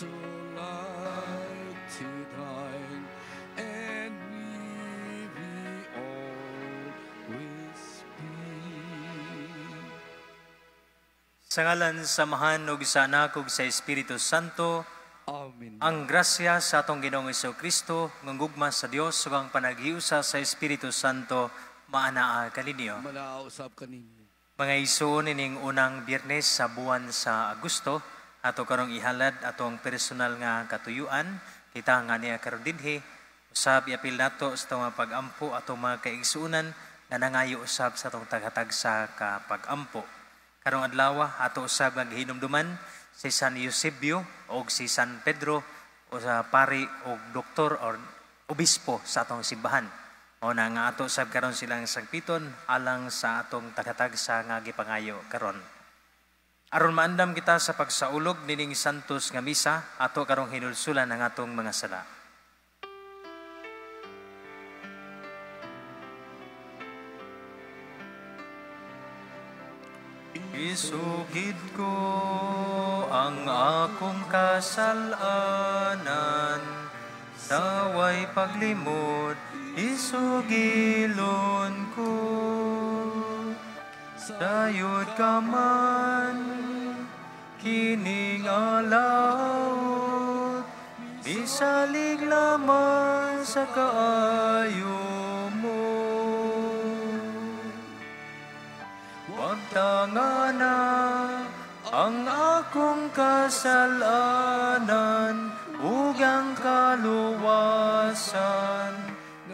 So like to thine, and we will always be. Sa ngalan sa Amahan ug sa Anak ug sa Espiritu Santo. Amen. Ang grasya sa atong Ginoong Kristo, ng gugma sa Dios ug ang panaghiusa sa Espiritu Santo maanaa kaninyo. Manaa usab kaninyo. Mga igsoon, ining unang Biyernes sa buwan sa Agosto, ato karong ihalad atong personal nga katuyuan. Kita nga niya karon dinhi, usab iapil nato sa atong mga pag-ampo atong mga kaigsuonan nga nangayo usab sa atong taghatag sa kapag-ampo. Karong adlaw, ato usab nga gihinumduman si San Eusebio o si San Pedro o sa pari o doktor or obispo sa atong simbahan. O na nga ato sab karon silang sagpiton alang sa atong taghatag sa nga gipangayo karon. Aron maandam kita sa pagsaulog nining santos nga misa, ato karong hinulsulan ang atong mga sala. Isugid ko ang akong kasalanan, sa way paglimod, isugilon ko. Sayod ka man, kining alaot, bisalig lamang sa kaayo mo. Pagtangana ang akong kasalanan ug ang kaluwasan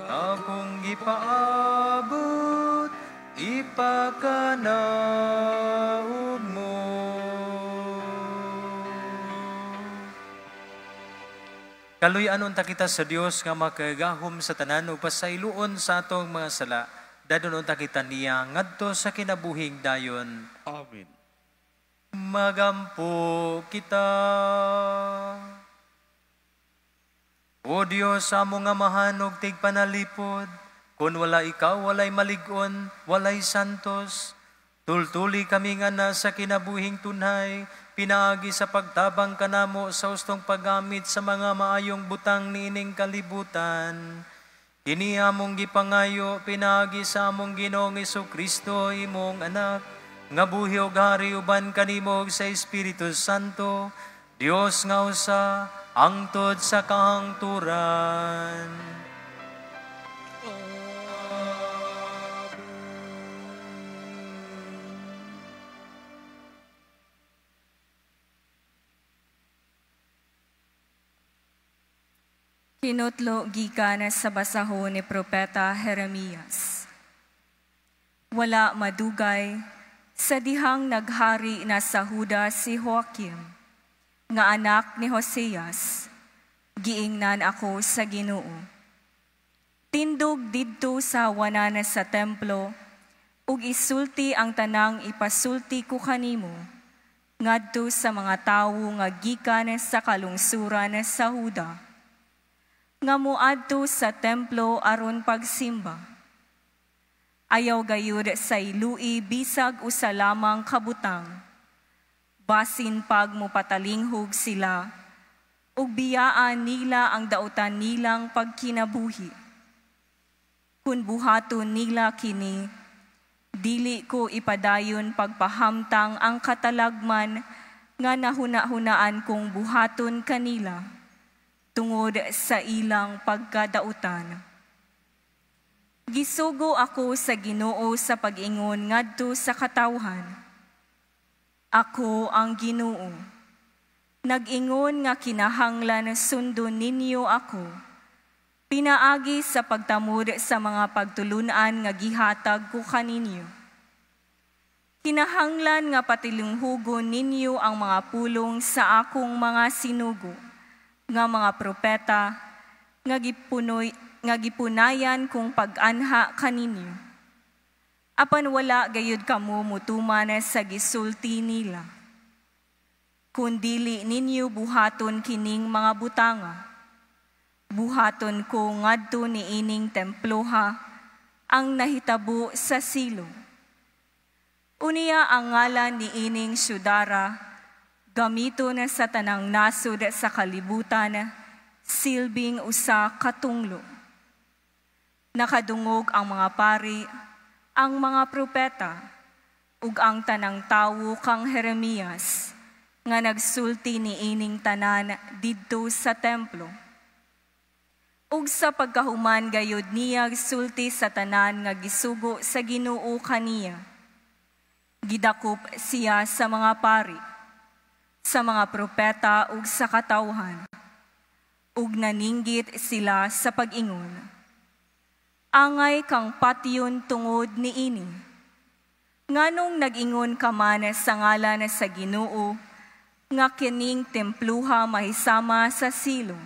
akong gipaabot, ipakanaog mo. Kaluy-an unta kita sa Dios nga makagahom sa tanan ug pasayloon sa atong mga sala. Dadon unta kita niya ngadto sa kinabuhing dayon. Amen. Magampo kita. O Dios, among Amahan ug tigpanalipod, kun wala ikaw, walay malig-on, walay santos. Tultuli kami nga na sa kinabuhing tunhay, pinaagi sa pagtabang kanamo sa ustong paggamit sa mga maayong butang niining kalibutan. Kini among gipangayo, pinaagi sa among Ginoong Hesukristo, imong anak, nga buhi ug hari uban kanimo ug sa Espiritu Santo, Dios nga usa, hangtod sa kahangturan. Kinutlo gikan sa basahon ni Propeta Jeremias. Wala madugay sa dihang naghari na sa Huda si Joaquim, nga anak ni Hoseas, giingnan ako sa Ginoo. Tindog didto sa wanana sa templo, ug isulti ang tanang ipasulti ko kanimo, ngadto sa mga tawo nga gikan sa kalungsuran sa Huda, nga moadto sa templo aron pagsimba. Ayaw gayud sa ilui bisag usa lamang kabutang. Basin pag mopatalinghog sila, ug biyaan nila ang dautan nilang pagkinabuhi. Kun buhaton nila kini, dili ko ipadayon pagpahamtang ang katalagman nga nahuna-hunaan kong buhaton kanila, tungod sa ilang pagkadautan. Gisugo ako sa Ginoo sa pag-ingon ngadto sa katawhan. Ako ang Ginoo. Nag-ingon nga kinahanglan sundon ninyo ako. Pinaagi sa pagtamod sa mga pagtulunan nga gihatag ko kaninyo. Kinahanglan nga patilunghugon ninyo ang mga pulong sa akong mga sinugo, nga mga propeta, nga gipunayan kong pag-anha kaninyo. Apan wala gayud kamo mutuman sa gisulti nila. Kun dili ninyo buhaton kining mga butanga, buhaton ko ngadto niining temploha ang nahitabo sa Silo. Unya ang ngalan niining syudara, Gamiton sa tanang nasod sa kalibutan, silbing usa ka tunglo. Nakadungog ang mga pari, ang mga propeta, ug ang tanang tawo kang Jeremias, nga nagsulti niining tanan didto sa templo. Ug sa pagkahuman gayud niya sulti sa tanan nga gisugo sa Ginoo kaniya. Gidakop siya sa mga pari, sa mga propeta ug sa katawhan. Ug naninggit sila sa pag-ingon. Angay kang patyon tungod niini. Nganong nag-ingon ka man sa ngalan sa Ginoo, nga kining templuha mahisama sa Silo.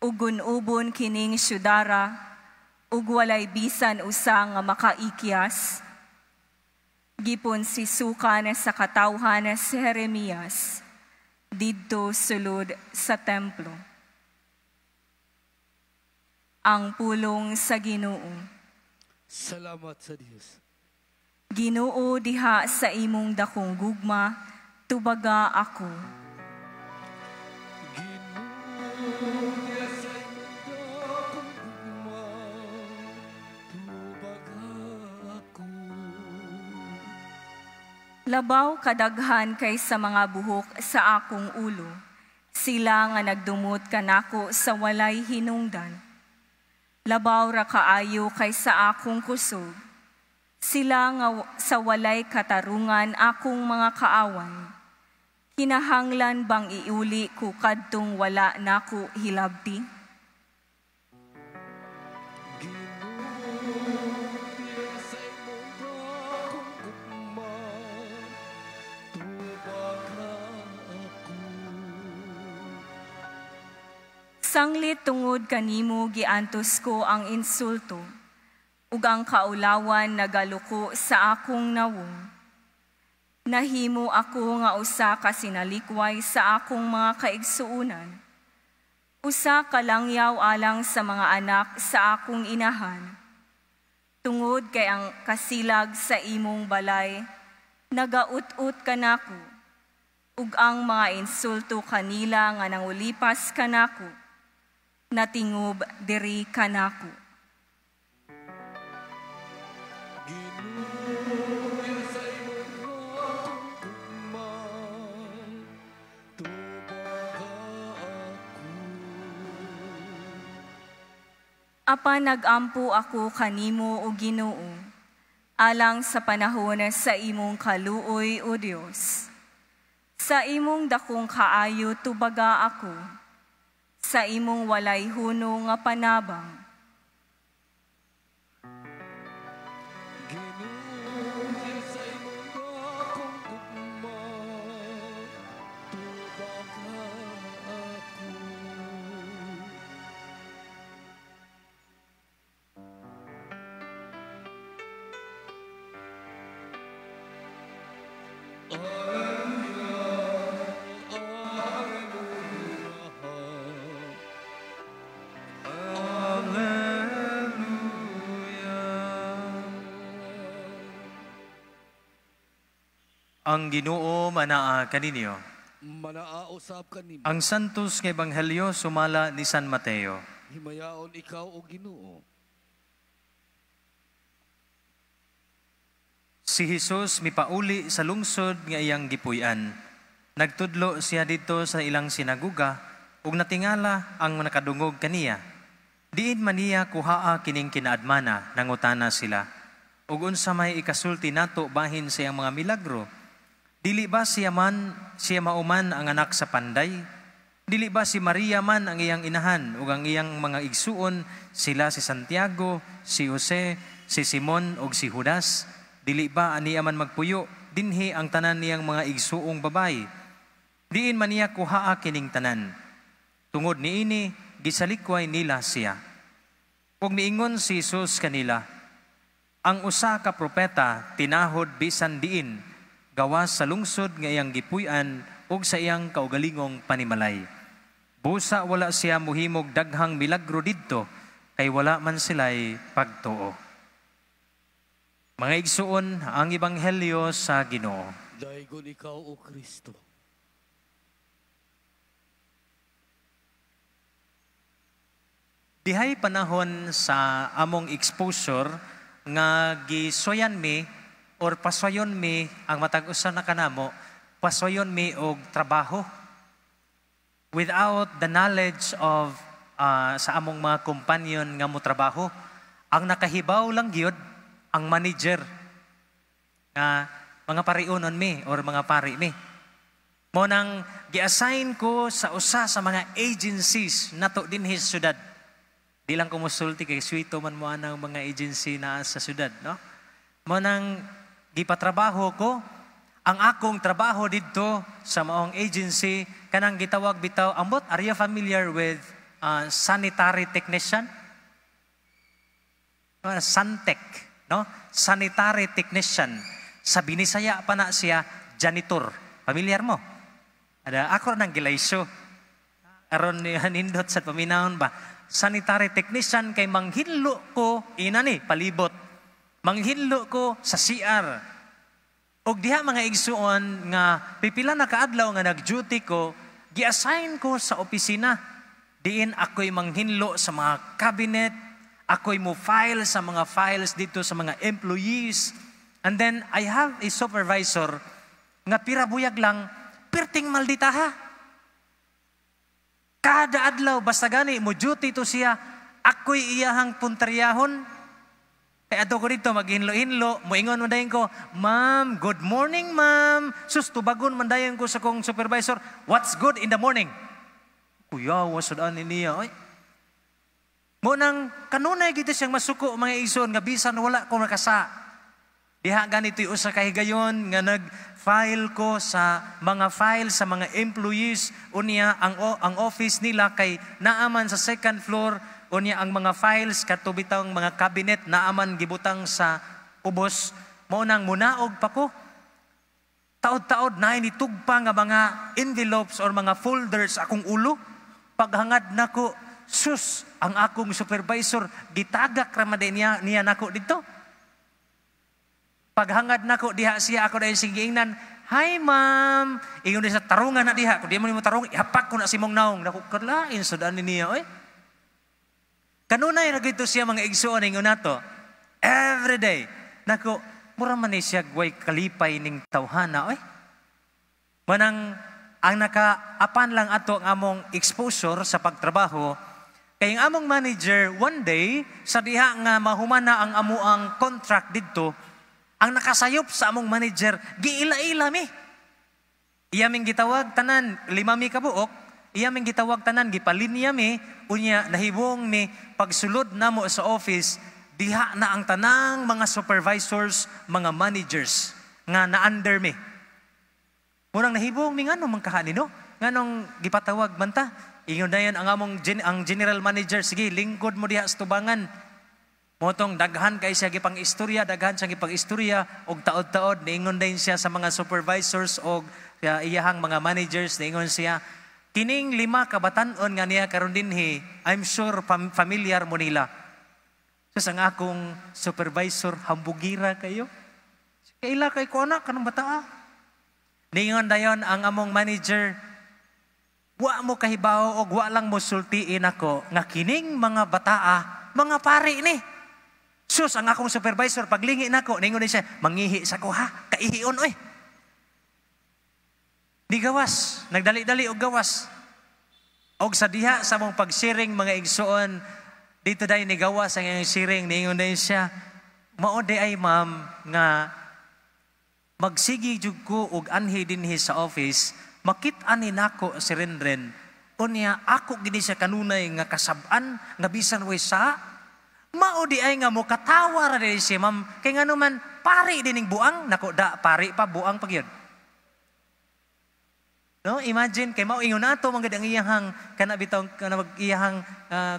Ugun-ubon kining syudara, ug walay bisan usa nga makaikyas. Gipon sisukan sa katawhan si Jeremias, didto sulod sa templo. Ang pulong sa Ginoo. Salamat sa Dios. Ginoo, diha sa imong dakong gugma, tubaga ako. Ginoo, diha sa imong dakong gugma, tubaga ako. Labaw kadaghan kaysa mga buhok sa akong ulo, sila nga nagdumot kanako sa walay hinungdan. Labaw ra kaayo kaysa akong kusog, sila nga sa walay katarungan akong mga kaaway. Kinahanglan bang iuli ko kadtong wala nako hilabti? Ginoo, diha sa imong dakong gugma, tubaga ako. Sanglit tungod kanimo giantos ko ang insulto, ug ang kaulawan nagaluko sa akong nawong. Nahimo ako nga usa ka sinalikway sa akong mga kaigsuonan. Usa ka langyaw alang sa mga anak sa akong inahan. Tungod kay ang kasilag sa imong balay, nagaut-ut kanako, ug ang mga insulto kanila nga nangulipas kanako, natingob diri kanako. Ginoo, diha sa imong dakong gugma, tubaga ako. Apan nagampo ako kanimo, o Ginoo, alang sa panahon sa imong kaluoy, o Dios. Sa imong dakong kaayo tubaga ako, sa imong walay huno nga panabang. Ginoo, diha sa imong dakong gugma, tubaga ako. Alleluia, alleluia. Alleluia. Ang Ginoo manaa kaninyo. Manaa usab kanimo. Ang Santos nga Ebanghelyo sumala ni San Mateo. Himayaon ikaw o Ginoo. Si Hesus mipauli sa lungsod nga iyang gipuy-an. Nagtudlo siya didto sa ilang sinaguga ug natingala ang nakadungog kaniya. Diin man niya kuhaa kining kinaadmana, nangutana sila. Ug unsa may ikasulti nato bahin sa iyang mga milagro? Dili ba siya mauman ang anak sa panday? Dili ba si Maria man ang iyang inahan ug ang iyang mga igsuon sila si Santiago, si Jose, si Simon ug si Judas? Dili ba aniya man magpuyo dinhi ang tanan niyang mga igsuong babayi? Diin man niya kuhaa kining tanan? Tungod niini gisalikway nila siya. Ug miingon si Jesus kanila, ang usa ka propeta tinahod bisan diin, gawas sa lungsod nga iyang gipuy-an ug sa iyang kaugalingong panimalay. Busa wala siya mohimog daghang milagro didto, kay wala man sila'y pagtuo. Mga igsuon, ang Ebanghelyo sa Ginoo. Daygon ikaw, o Kristo. Dihay panahon sa among exposure nga gisuwayan mi or paswayon mi ang matag usa na kanamo, paswayon mi og trabaho without the knowledge of sa among mga companion nga mo trabaho. Ang nakahibaw lang gyud ang manager nga mga pariunon mi or mga pari mi. Mao nang gi-assign ko sa usa sa mga agencies nato dinhi sa syudad. Di lang ko musulti kay swito man mo anang mga agency na sa syudad, no? Mao nang gipatrabaho ko, ang akong trabaho didto sa maong agency kanang gitawag bitaw, ambot, are you familiar with sanitary technician? Santech, no? Sanitary technician. Sa Binisaya pa na siya, janitor. Familiar mo? Ada ako nang gilaysyo. Aron ni nindot sa paminahon ba? Sanitary technician kay manghinlo ko inani palibot. Manghinlo ko sa CR. Og diha, mga igsuon, nga pipila na kaadlaw nga nag-duty ko, gi-assign ko sa opisina. Diin ako'y manghinlo sa mga cabinet, ako'y mo file sa mga files dito sa mga employees. And then I have a supervisor nga pirabuyag lang, pirting malditaha. Kada adlaw, basta gani, mo duty to siya, ako'y iyahang puntaryahon. Kaya ato ko dito, maghinlo-hinlo, moingon man dayon ko, "Ma'am, good morning, ma'am." Sus, tubagon man dayon ko sa kong supervisor, "What's good in the morning?" Kuya, wasudaan ni niya. Ay. Mao nang kanunay gito siyang masuko, mga igsoon, nga bisan wala ko nakasa. Diha ganito yung usa ka higayon nga nag-file ko sa mga file sa mga employees, unya ang office nila kay naaman sa second floor, unya ang mga files kadto bitawng mga cabinet naaman gibutang sa ubos. Mao nang munaog pa ko, taod-taod na nitugpa nga mga envelopes or mga folders akong ulo. Paghangad nako, sus, ang akong supervisor gitagak ra man niya nako dito. Paghangad nako diha siya, ako dahil sige ingnan, "Hi, ma'am." Ingon sa tarungan na diha. Kung di mo nimo tarong, ihapak ko na si mong naong. Naku, kalain sudan ni niya, oy. Kanunay ra gito siya, mga igsuon, ingon nato. Every day. Nako, mura man ni siya way kalipay ning tawhana, oy. Manang ang nakaapan lang ato ang among exposure sa pagtrabaho kay ang among manager one day sa diha nga mahumana ang amuang contract didto, ang nakasayop sa among manager, giila-ila mi. Iya ming gitawag tanan, lima mi kabuok, iya ming gitawag tanan, gipalinya mi, unya nahibong mi pagsulod namo sa office, diha na ang tanang mga supervisors, mga managers nga na-under mi. Murang nahibong mi, ngano man kahani, no? Nganong gipatawag man ta? Ingon dayon ang among ang general manager, "Sige, lingkod mo diha sa tubangan." Motong daghan kay siya gipang istorya, daghan siya gipang istorya og taod-taod niingon din siya sa mga supervisors og iyahang mga managers, niingon siya, "Kining lima ka batan-on nga niya karon dinhi, I'm sure familiar mo nila." So ang akong supervisor hambugira kayo. Kaila kay ko anak kanang bataa. Niingon dayon ang among manager, "Wa mo kahibaw og wa lang mo sultiin ako nga kining mga bataa, mga pari ni." Sus, ang akong supervisor, paglingi nako, ningon siya, "Mangihi sa ko ha, kaihion oy." Di gawas, nagdali-dali og gawas. Og sa diha sa mong pagsiring, mga igsuon, dito dahil ni gawas ang iyang siring, ningon dayon siya, "Mao di ay, ma'am, nga magsigi jud ko og anhi dinhi sa office, makit-an ni nako si Renren, unya ako gini siya kanunay nga kasab-an nga bisan way sa mao di ay nga mo katawa ra di siya, ma'am, kay ngano man pari dining buang nako da, pari pa buang pa gyud." No, imagine kay mao ingon nato man gid ang iyahang kana bitaw kana mag iyahang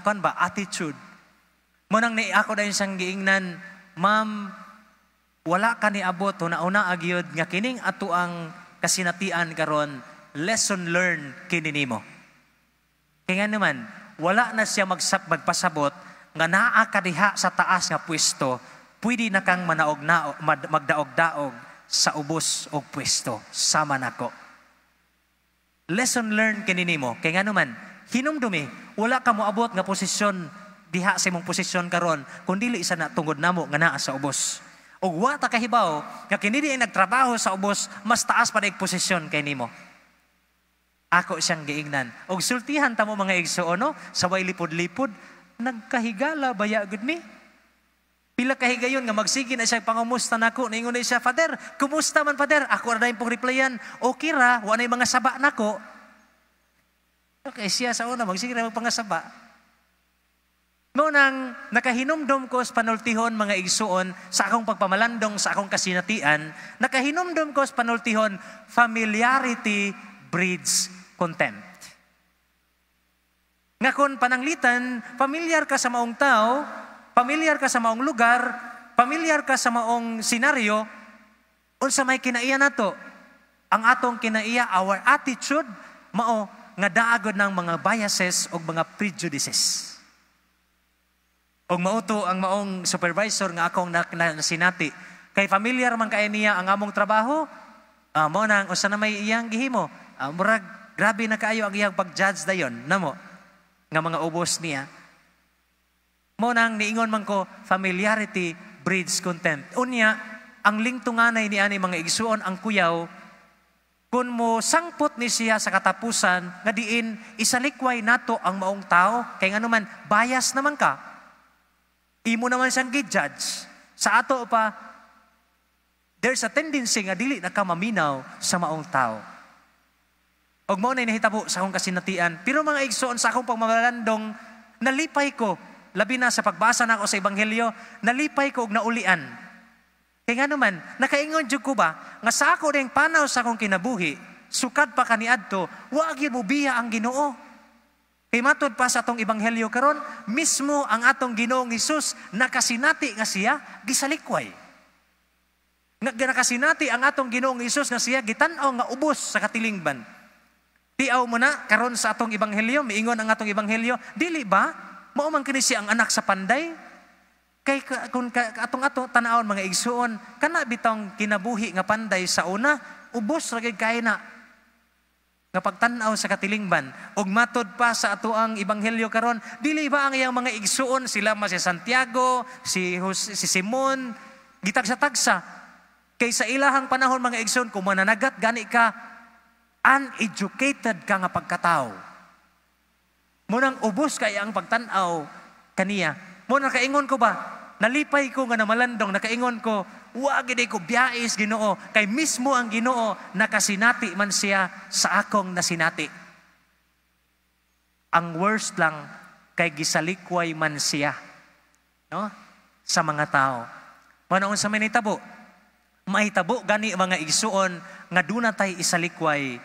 kuan ba attitude. Mo nang ni ako dayon siyang giingnan, "Ma'am, wala ka ni abot una-una agyod nga kining ato ang kasinatian karon, lesson learned kini nimo." Kay nga naman, wala na siya magpasabot nga naa ka diha sa taas nga pwesto, pwede na kang manaog na magdaog-daog sa ubos og pwesto sama nako. Lesson learned kini nimo. Kay nga naman, hinumdumi, wala ka moabot nga posisyon diha sa imong posisyon karon kun dili isa na tungod namo nga naa sa ubos. Ug wa ta kahibaw nga kini di ay nagtrabaho sa ubos, mas taas pa og posisyon kay nimo. Ako siyang giingnan. Og sultihan ta mo mga igsuon, no? Sa way lipod-lipod, nagkahigala baya gud mi. Pila kahigayon nga magsige na siya pangumusta nako, niingon na siya, "Father, kumusta man Father?" Ako ra pong replyan, "Okay ra, wa nay mga saba nako." Okay, siya sa una magsige ra magpangasaba. Mao nang nakahinumdom ko sa panultihon mga igsuon sa akong pagpamalandong sa akong kasinatian, nakahinumdom ko sa panultihon, familiarity breeds contempt. Nga kung pananglitan, familiar ka sa maong tao, familiar ka sa maong lugar, familiar ka sa maong senaryo, unsa may kinaiya nato? Ang atong kinaiya, our attitude, mao nga daagod ng mga biases o mga prejudices. Og mauto ang maong supervisor nga akong nasinati. Kay familiar man kay niya ang among trabaho, mao nang usa na may iyang gihimo. Murag grabe na kaayo ang iyang pag-judge dayon namo nga mga ubos niya. Mao nang niingon man ko, familiarity breeds contempt. Unya, ang lingtunganay ni ani mga igsuon ang kuyaw, kung mo sangpot ni siya sa katapusan, nga diin isalikway nato ang maong tao, kay nganuman bias naman ka. Imo naman siyang gi-judge. Sa ato pa, there's a tendency nga dili na ka maminaw sa maong tao. Og mao na nahitabo sa akong kasinatian. Pero mga igsoon sa akong pagmamalandong, nalipay ko, labi na sa pagbasa nako sa Ebanghelyo, nalipay ko og naulian. Kay nganuman, nakaingon jud ko ba nga sa ako ring panaw sa akong kinabuhi, sukad pa kaniadto, wa gyud mobiya ang Ginoo. Kay matud pa sa atong Ebanghelyo karon, mismo ang atong Ginoong Hesus nakasinati nga siya gisalikway. Nga nakasinati ang atong Ginoong Hesus nga siya gitan-aw nga ubos sa katilingban. Tiaw mo na karon sa atong Ebanghelyo, miingon ang atong Ebanghelyo, dili ba mao man kini siya ang anak sa panday? Kay kung atong ato tan-awon mga igsuon, kana bitong kinabuhi nga panday sa una, ubos ra gyud kay na nga pagtan-aw sa katilingban. Og matod pa sa ato ang Ebanghelyo karon, dili ba ang iyang mga igsuon sila man si Santiago, si Simon, gitagsa-tagsa. Kay sa ilahang panahon mga igsuon, kung mananagat gani ka, uneducated ka nga pagkatao. Munang ubos kay ang pagtan-aw kaniya. Mo nakaingon ko ba? Nalipay ko nga namalandong, nakaingon ko, wa gid ko biyais Ginoo, kay mismo ang Ginoo nakasinati man siya sa akong nasinati. Ang worst lang kay gisalikway man siya, no? Sa mga tao. Mao unsa may nitabo? Mahitabo gani mga igsuon nga duna tay isalikway,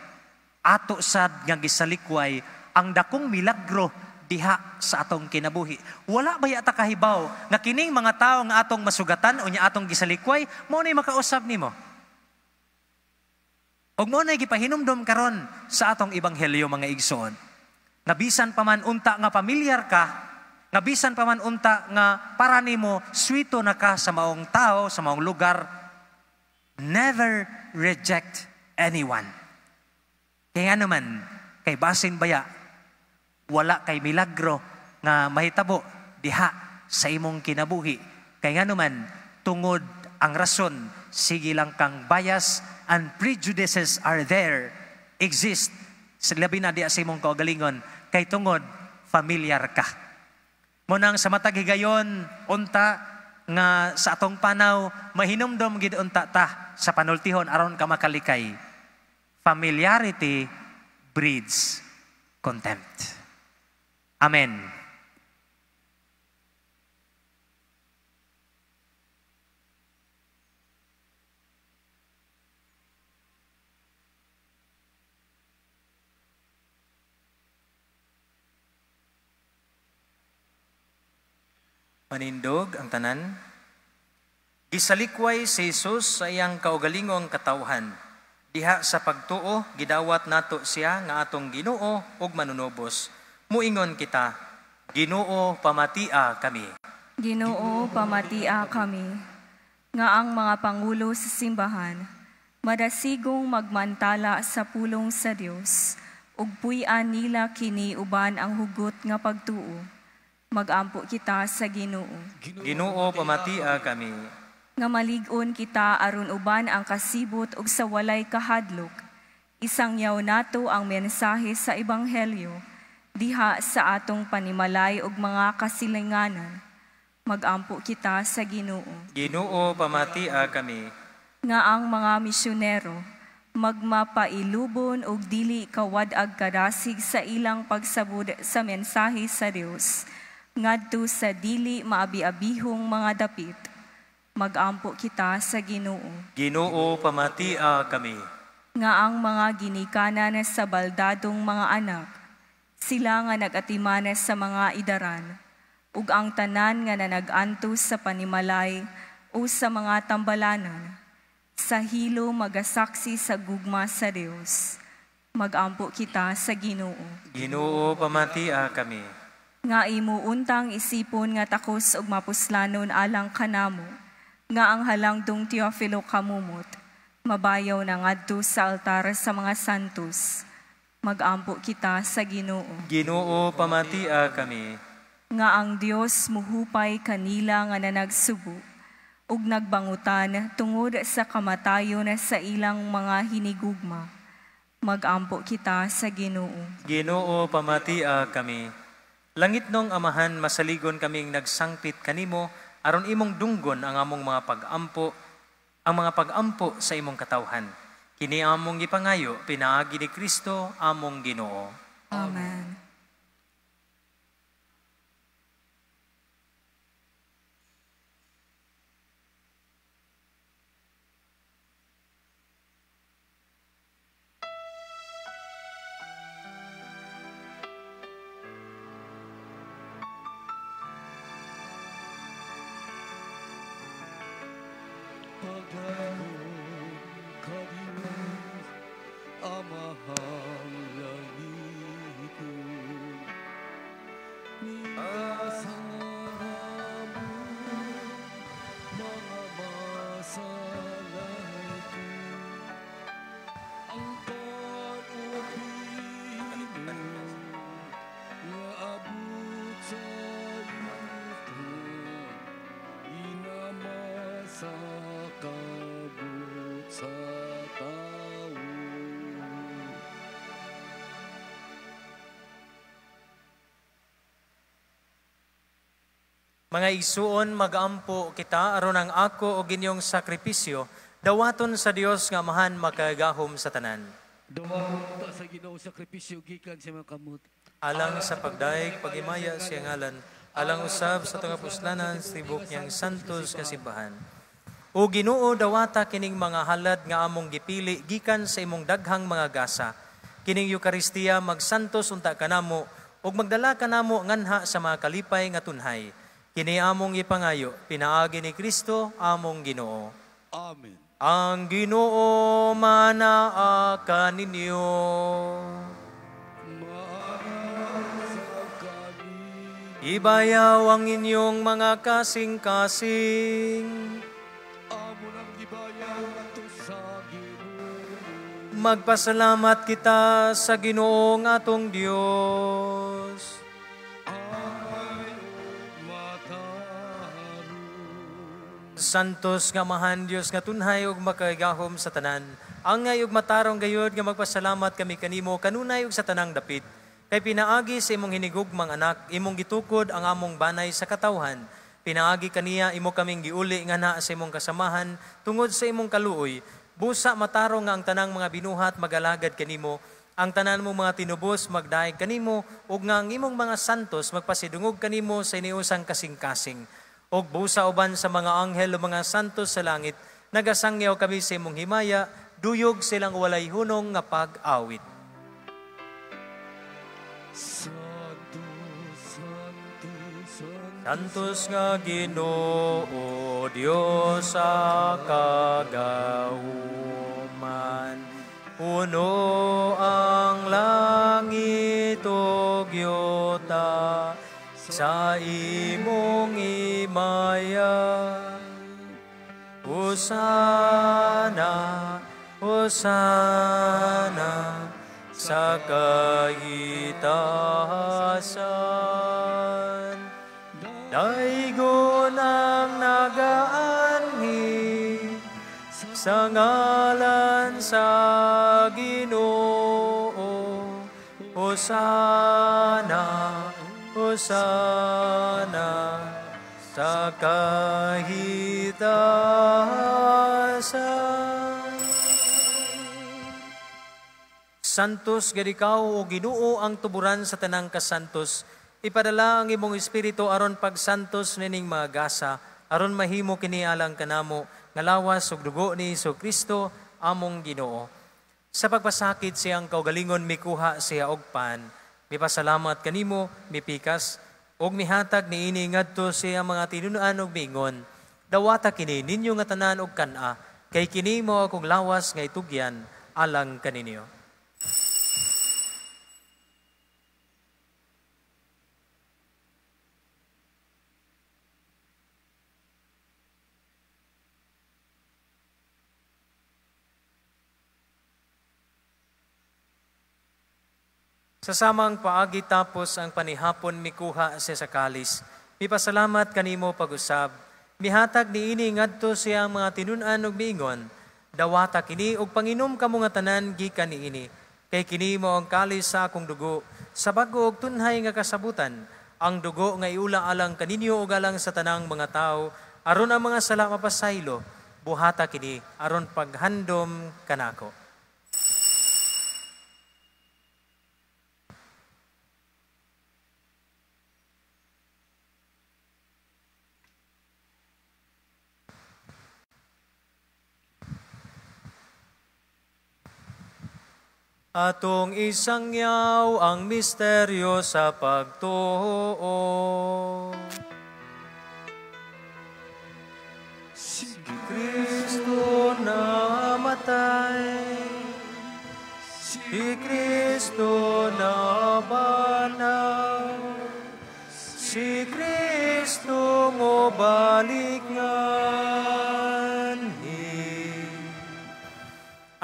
ato sad nga gisalikway ang dakong milagro diha sa atong kinabuhi. Wala ba yata kahibaw nga kining mga tawo nga atong masugatan o nya atong gisalikway, mao nay makausab nimo? Og mao nay gipahinumdom karon sa atong ebanghelyo mga igsoon. Nga bisan pa man unta nga pamilyar ka, nga bisan pa man unta nga para nimo swito na ka sa maong tao, sa maong lugar, never reject anyone. Kaya naman, kay basin baya, wala kay milagro nga mahitabo diha sa imong kinabuhi. Kay nganuman, tungod ang rason, sige lang kang bias and prejudices are there, exist, sa labi na diha sa imong kaugalingon, kay tungod, familiar ka. Munang sa matag higayon, unta, nga sa atong panaw, mahinumdom gid unta ta sa panultihon aron ka makalikay. Familiarity breeds contempt. Amen. Manindog ang tanan. Gisalikway si Jesus sa iyang kaugalingong katawhan. Diha sa pagtuo, gidawat nato siya nga atong Ginoo ug manunubos. Muingon kita, Ginoo, pamatia kami. Ginoo, pamatia kami. Nga ang mga pangulo sa simbahan, madasigong magmantala sa pulong sa Dios, ug puy-an nila kini uban ang hugot nga pagtuo. Magampo kita sa Ginoo. Ginoo, pamatia kami. Nga malig-on kita aron uban ang kasibot ug sa walay kahadlok. Isangyaw nato ang mensahe sa ebanghelyo diha sa atong panimalay ug mga kasilinganan. Magampo kita sa Ginoo. Ginoo, pamatia kami. Nga ang mga misyonero magmapailubon ug dili kawad-ag kadasig sa ilang pagsabud sa mensahe sa Dios ngadto sa dili maabi-abihong mga dapit. Magampo kita sa Ginoo. Ginoo, pamatia kami. Nga ang mga ginikanan sa baldadong mga anak, sila nga nagatiman sa mga idaran, ug ang tanan nga nanag-antos sa panimalay o sa mga tambalanan, sa hilo magasaksi sa gugma sa Dios. Magampo kita sa Ginoo. Ginoo, pamatia kami. Nga imo untang isipon nga takos ug mapuslanon alang kanamo, nga ang halangdong Teofilo kamumot, mabayaw na ngadto sa altar sa mga santos. Magampo kita sa Ginoo. Ginoo, pamatia kami. Nga ang Dios muhupay kanila nga nanagsubo ug nagbangutan tungod sa kamatayon sa ilang mga hinigugma. Magampo kita sa Ginoo. Ginoo, pamatia kami. Langit nong Amahan, masaligon kaming nagsangpit kanimo aron imong dunggon ang among mga pag-ampo, ang mga pag-ampo sa imong katawhan. Kini among gipangayo pinaagi ni Kristo among Ginoo. Amen. Pagdayon ka Diyos, Amahang langiton, Nigasa namo, mga masalayton. Ang panupino nga abot sa yuta, Inama sa kabot sa tao. Mga igsuon, magampo kita aron ang ako og inyong sakripisyo dawaton sa Dios nga Amahan makagahom sa tanan. Dawaton ta sa Ginoo sakripisyo gikan sa mga kamot. Alang sa pagdaig pagimaya sa ngalan, alang usab sa tunga puslanan sa tibok niyang santos nga simbahan. O Ginoo, dawata kining mga halad nga among gipili gikan sa imong daghang mga gasa. Kining Eukaristiya magsantos unta kanamo ug magdala kanamo nganha sa mga kalipay nga tunhay. Kini among ipangayo pinaagi ni Kristo among Ginoo. Amen. Ang Ginoo manaa kaninyo. Ibayaw ang inyong mga kasing-kasing. Amo nang gibayaw ngadto sa Ginoo. Magpasalamat kita sa Ginoong atong Dios. Ay matarong. Santos nga Amahan Dios nga tunhay ug makagagahom sa tanan. Angay ug matarong gayud nga magpasalamat kami kanimo kanunay ug sa tanang dapit. Kay pinaagi sa imong hinigugmang anak, imong gitukod ang among banay sa katawhan. Pinaagi kaniya imo kaming giuli nga naa sa imong kasamahan tungod sa imong kaluoy. Busa matarong nga ang tanang mga binuhat magalagad kanimo, ang tanan mo mga tinubos magdaig kanimo, ug nga ang imong mga santos magpasidungog kanimo sa iniusang kasing-kasing. Og busa uban sa mga anghel o mga santos sa langit, nagasangyaw kami sa imong himaya, duyog silang walay hunong nga pag-awit. Santo, Santo, Santo, Santos nga Ginoo, Dios sa kagahuman, puno ang langit ug yuta sa imong himaya. Hosana, Hosana, sa kahitasan. Sa ngalan sa Ginoo, Hosana, Hosana sa kahitasan. Santos gid ikaw o Ginoo ang tuburan sa tanang kasantos. Ipadala ang imong espiritu aron pagsantos nining mga gasa, aron mahimo kini alang kanamo nga lawas ug dugo ni Hesukristo among Ginoo. Sa pagpasakit siyang kaugalingon mikuha siya og pan, mipasalamat kanimo, mipikas ug mihatag niini ngadto siya mga tinun-an og miingon, dawata kini ninyo nga tanan og kan-a, kay kini mao akong lawas nga itugyan alang kaninyo. Sa samang paagi tapos ang panihapon mikuha siya sa kalis. Mipasalamat kanimo pag-usab. Mihatag niini ngadto siya ang mga tinun-an ug miingon. Dawata kini ug panginom kamo nga tanan gikan niini. Kay kini mao ang kalis sa akong dugo, sa bag-o ug tunhay nga kasabutan. Ang dugo nga iula alang kaninyo ug alang sa tanang mga tawo, aron ang mga sala mapasaylo. Buhata kini aron paghandom kanako. Atong isangyaw ang misteryo sa pagtuo. Si Kristo namatay, si Kristo nabanhaw, si Kristo mobalik nganhi.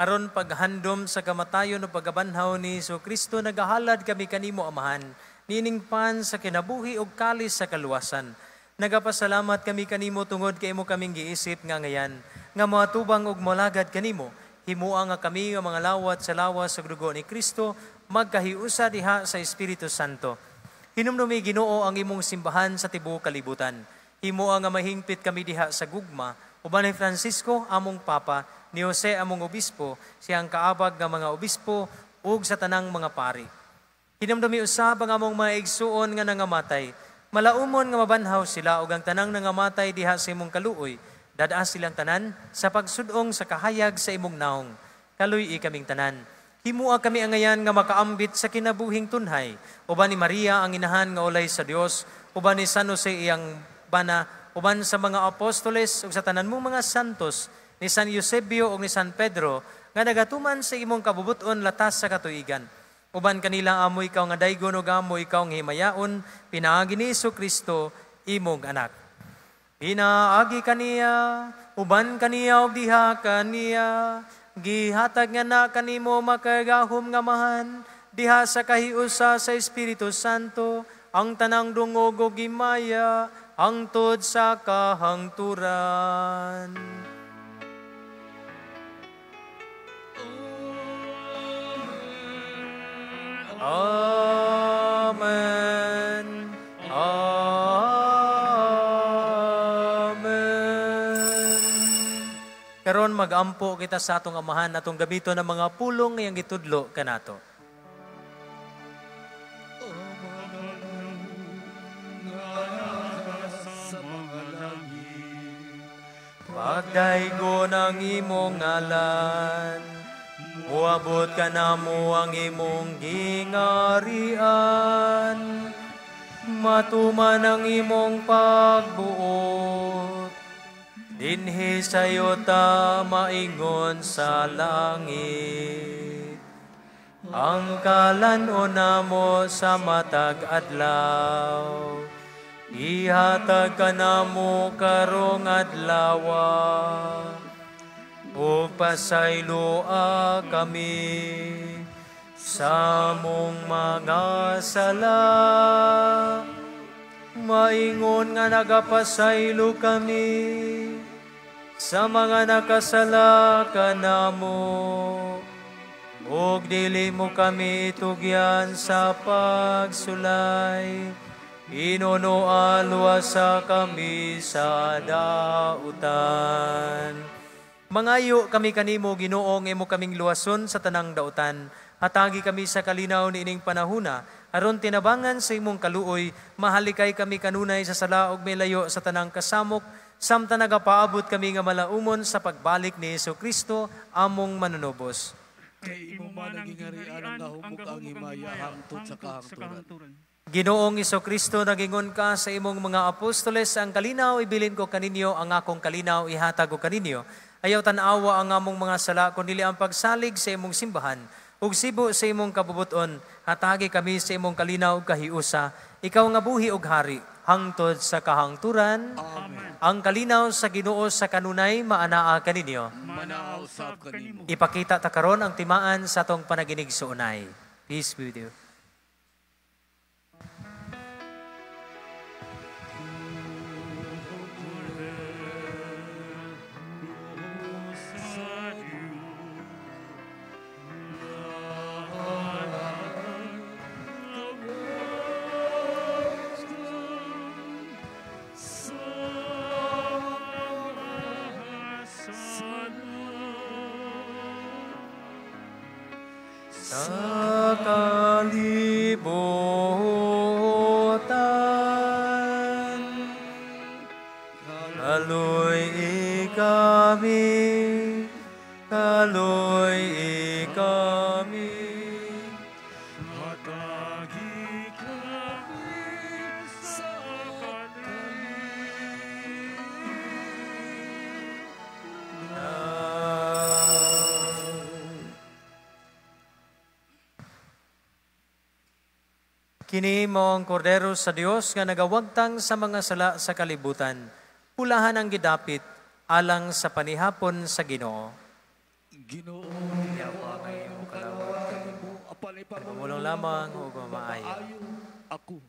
Aron paghandom sa kamatayon o pagabanhaw ni Hesukristo, nagahalad kami kanimo, Amahan, nining pan sa kinabuhi ug kalis sa kaluwasan. Nagapasalamat kami kanimo tungod kay imo kaming giisip nga ngayan, nga moatubang ug molagad kanimo. Himua nga kami nga mga lawat sa lawas ug dugo ni Kristo, magkahiusa diha sa Espiritu Santo. Hinumdumi Ginoo ang imong simbahan sa tibuok kalibutan. Himua nga mahingpit kami diha sa gugma, uban ni Francisco among Papa, ni Jose among obispo, siyang kaabag nga mga obispo ug sa tanang mga pari. Hinumdumi usab ang among mga igsuon nga nangamatay. Malaumon nga mabanhaw sila ug ang tanang nangamatay diha sa imong kaluoy. Dad-a silang tanan sa pagsudong sa kahayag sa imong naong. Kaluy-i kaming tanan. Himua kami angayan nga makaambit sa kinabuhing tunhay. Uban ni Maria ang inahan nga ulay sa Dios, uban ni San Jose iyang bana, uban sa mga apostoles ug sa tanan mong mga santos, ni San Eusebio ug ni San Pedro, nga nagatuman sa imong kabubut-on latas sa katuigan. Uban kanila amo ikaw nga daygon ug amo ikaw nga himayaon, pinaagi ni Hesukristo imong anak. Pinaagi kaniya, uban kaniya ug diha kaniya, gihatag nga na kanimo makagahom nga Amahan, diha sa kahiusa sa Espiritu Santo, ang tanang dungog ug himaya, hangtod sa kahangturan. Amen. Amen. Karon magampo kita sa atong Amahan atong gamiton ang mga pulong ngayang gitudlo kanato. Pagdaygon ang imong ngalan, muabot ka namo ang imong gingarian, matuman ang imong pagbuot, dinhi sa yuta maingon sa langit. Ang kalan-on namo sa matag adlaw, ihatag ka namo karong adlawa, ug pasayloa kami sa among mga sala, maingon nga nagapasaylo kami sa mga nakasala kanamo. Ug dili mo kami tugyan sa pagsulay, hinunoa luwasa kami sa dautan. Mangayo kami kanimo, Ginoo, nga imo kaming luwason sa tanang dautan. Hatagi kami sa kalinaw niining panahuna, aron tinabangan sa imong kaluoy, mahalikay kami kanunay sa sala ug milayo sa tanang kasamok, samtang nagapaabot kami nga malaumon sa pagbalik ni Hesukristo, among manunubos. Kay imo man ang gingarian ang gahom ug ang himaya hangtod sa kahangturan. Ginoong Hesukristo, nagingon ka sa imong mga apostoles, ang kalinaw ibilin ko kaninyo, ang akong kalinaw ihatag ko kaninyo. Ayaw tan-awa ang among mga sala, kundi ang pagsalig sa imong simbahan. Ug sibo sa imong kabubuton, hatagi kami sa imong kalinaw ug kahiusa. Ikaw nga buhi ug hari, hangtod sa kahangturan. Amen. Ang kalinaw sa Ginoo sa kanunay maanaa kaninyo. Manaa usab kanimo. Ipakita ta karon ang timaan sa atong panaginig suunay. Peace be with you. Sa kalibutan, kaloy kami, kaloy kami. Hatagi kami sa Kini mao ang kordero sa Dios nga nagawagtang sa mga sala sa kalibutan. Pulahan ang gidapit alang sa panihapon sa Ginoo. Ginoo, kalawat kanimo, apan Pamulong lamang ug maayo. Ayo ako.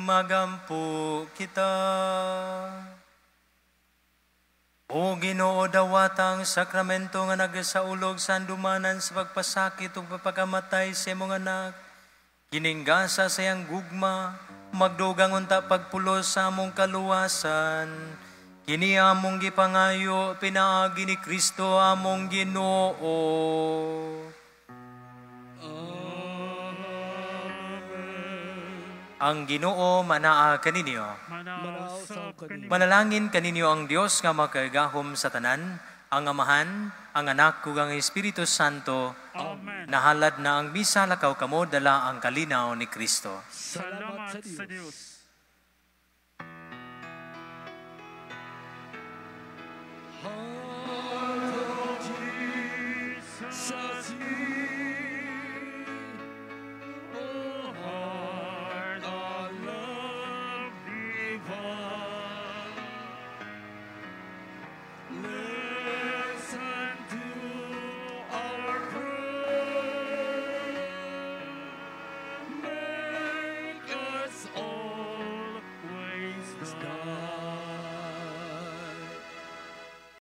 Magampo kita. O Ginoo, dawata ang sakramento nga nagasaulog sa handumanan sa pagpasakit ug pagpakamatay sa imong Anak. Kining gasa sa iyang gugma, magdugang unta pagpulos sa among kaluwasan. Kini among gipangayo pinaagi ni Kristo among Ginoo. Ang Ginoo manaa kaninyo. Manaa usab kaninyo. Manalangin kaninyo ang Dios nga makagagahom sa tanan, ang Amahan, ang Anak ug ang Espiritu Santo. Amen. Nahalad na ang misa, lakaw kamo dala ang kalinaw ni Kristo. Salamat sa Dios.